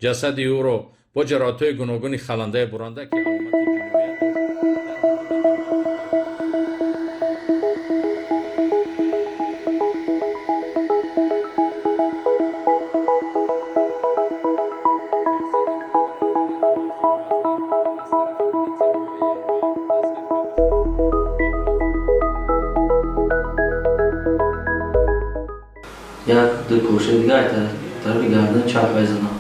Ҷасади ӯро бо ҷароҳатҳои гуногуни халандаи буранда, ки аломати ҷиноят дошт, дар ҳудуди ҷамоати аз тарафи милитсия муайян ва дастгир карда шуданд. Як ду кошаи дига тарафи гардани чап мезанам.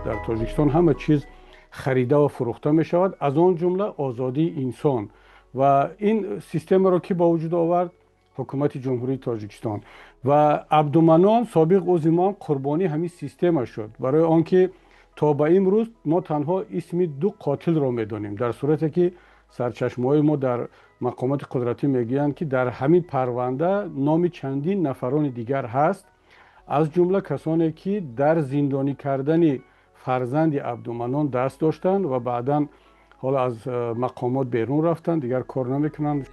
Дар Тоҷикистон ҳама чиз харида ва фурӯхта мешавад, аз он ҷумла озодии инсон. Ва ин системаро кӣ ба вуҷуд овард? Ҳукумати Ҷумҳурии Тоҷикистон. Ва Абдуманон, собиқ узви мо, қурбонии ҳамин система шуд, барои он ки то ба имрӯз мо танҳо исми ду қотилро медонем, дар сурате ки сарчашмаҳои мо дар мақомоти қудратӣ мегӯянд, ки дар ҳамин парванда номи чандин нафарони дигар ҳаст, аз ҷумла касоне ки дар зиндонӣ кардани фарзанди Абдуманон даст доштанд ва баъдан ҳоло аз мақомот берун рафтанд, дигар кор намекунанд.